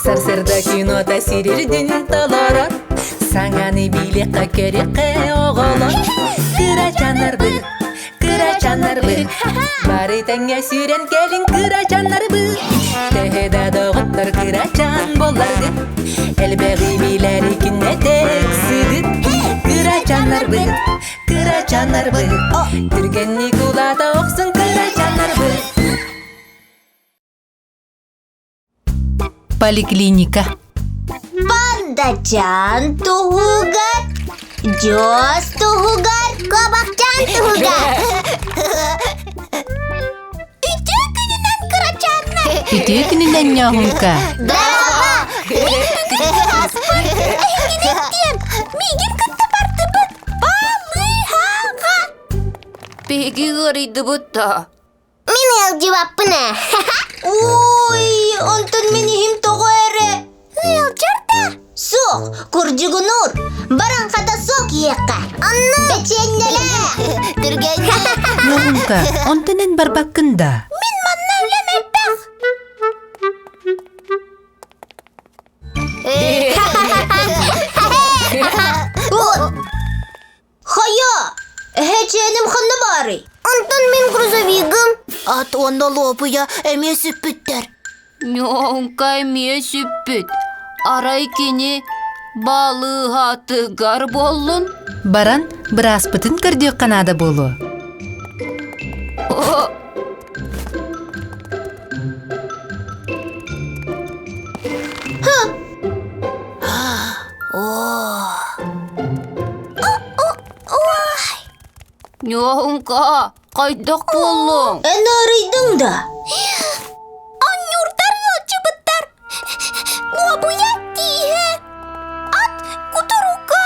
Сарсыарда кинота сирирдин толорор Саҥаны билиэххэ көрүөххэ оҕолор Кырачаннарбыт, кырачаннарбыт Бары тэҥҥэ сүүрэн кэлин кырачаннарбыт Төһө да доҕоттор кырачан буолларгыт Элбэҕи билэри күннэтэ ыксыгыт Кырачаннарбыт, кырачаннарбыт Түргэнник улаата охсун кырачаннарбыт Поликлиника. Пандачан туһугар, дьос туһугар, куобахчаан туһугар. Үтүө күнүнэн кырачааннар! Үтүө күнүнэн ньооһуҥка! Дороба! Мин бүгүн кылааспын эһигини диэн миигин кытта бардыбыт. Балыыһаҕа! Биһиги ыарыйдыбыт да. Мин ыалдьыбаппын ээ. Ой, онтон мин иһим тоҕо эрэ? Ыалдьар да? Суох, курдьугунуур. Баран хата суох иһиэххэ. Онно бэчиэнньэлээ. Түргэнник. Ньоҕунка, онтон эн барбаккын да? Мин манна үлэм элбэх. Хайа, эһэчээним ханна баарый? Онтон мин грузовигым. Ат уонна луопуйа эмиэ сүппүттэр. Ньоҥка эмиэ сүппүт. Арай кини балыыһатыгар буоллун? Баран бырааспытын көрдүөххэ наада буолуо. Ньоһуҥка, хайдах буоллуҥ? Эн ыарыйдыҥ да? Анньурдар ыалдьыбыттар. Луобуйа тииһэ. Ат кутурука.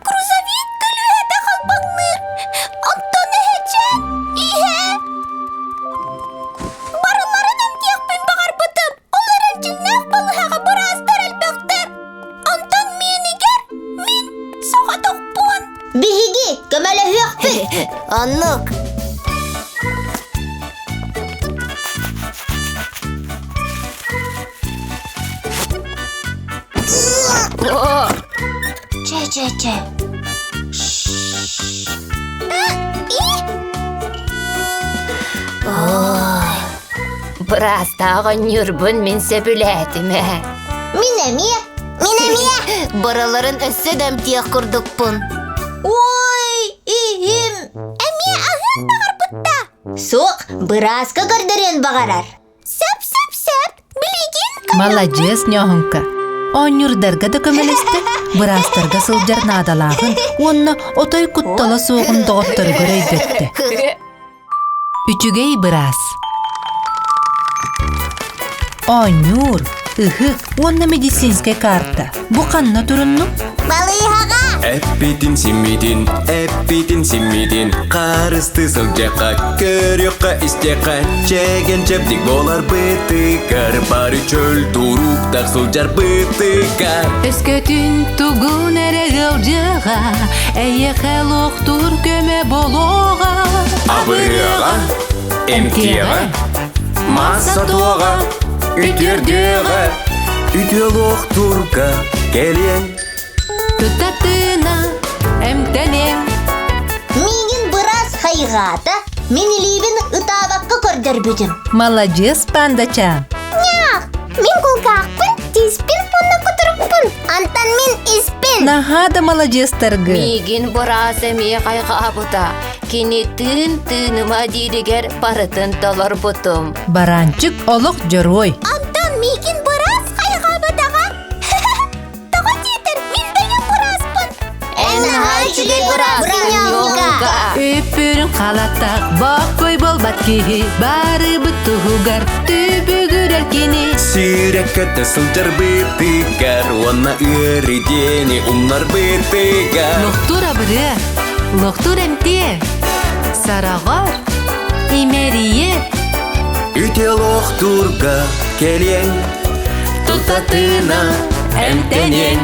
Грузовик көлүөһэтэ халбаҥныыр. Оттон эһэчээн иһэ. Барыларын эмтиэхпин баҕарбытым. Ол эрэн дьиҥнээх балыһаҕа быраастар элбэхтэр. Онтон миэнигэр мин соҕотохпун. Биһиги көмөлөһүөхпүт. Оннук. Чэ-чэ-чэ. Быраастаах онньуурбун мин сөбүлээтим ээ. Мин эмиэ, мин эмиэ. Барыларын өссө да эмтиэх курдукпун. Ой, иһим, эмиэ аһыан баҕарбытта. Суох, бырааска көрдөрүөн баҕарар. Сөп, сөп, сөп. Билигин Маладьыас, Ньооһуҥка. Оонньуурдарга да көмөлөстө, быраастарга сылдьар наадалааҕын уонна отой куттала суоҕун доҕотторугар өйдөттө. Үчүгэй быраас. Оонньуур, ыһык уонна медицинскэй карта. Бу ханна туруннуҥ? Балыыһаҕа! Эппитин симмитин, эппитин симмитин, харысты сылдьыахха, көрүөххэ, истиэххэ, чэгэн чэбдик буолар бытыгар, бары чөл туруктах сылдьар бытыгар. Өскөтүн тугун эрэ ыалдьыаҕа, эйиэхэ луохтуур көмө болуоҕа. Абырыаҕа, эмтиэҕэ, масса туоҕа, үтүөрдүөҕэ, үтүө луохтуурга кэлиэҥ. Тутатына эмтэниэҥ. Миигин быраас хайҕаата, мин илиибин ытаабакка көрдөрбүтүм. Маладьыас пандачаан. Ньаах, мин кулгаахпын, тииспин уонна кутурукпун. Антон мин испин. Наһаа да маладьыастаргы. Миигин быраас эмиэ хайҕаабыта. Кини тыын тыыныма дииригэр барытын толорбутум. Баранчык олох дьоруой. Антон миигин быраас хайҕаабатаҕа. Тоҕо диэтэр мин бэйэм бырааспын. Эн наһаа үчүгэй бырааскын, Ньоҥка. Үппүрүн халаттах боккой болбат киһи барыбыт туһугар түбүгүрэр кини. Сүүрэ-көтө сылдьар бытыгар уонна ыарыы диэни умнар бытыгар. Лохтуур абырыа, лохтуур эмтиэ, сараҕар, имэрийэ. Үтүө лохтуурга кэлиэҥ, тутатына эмтэниэҥ.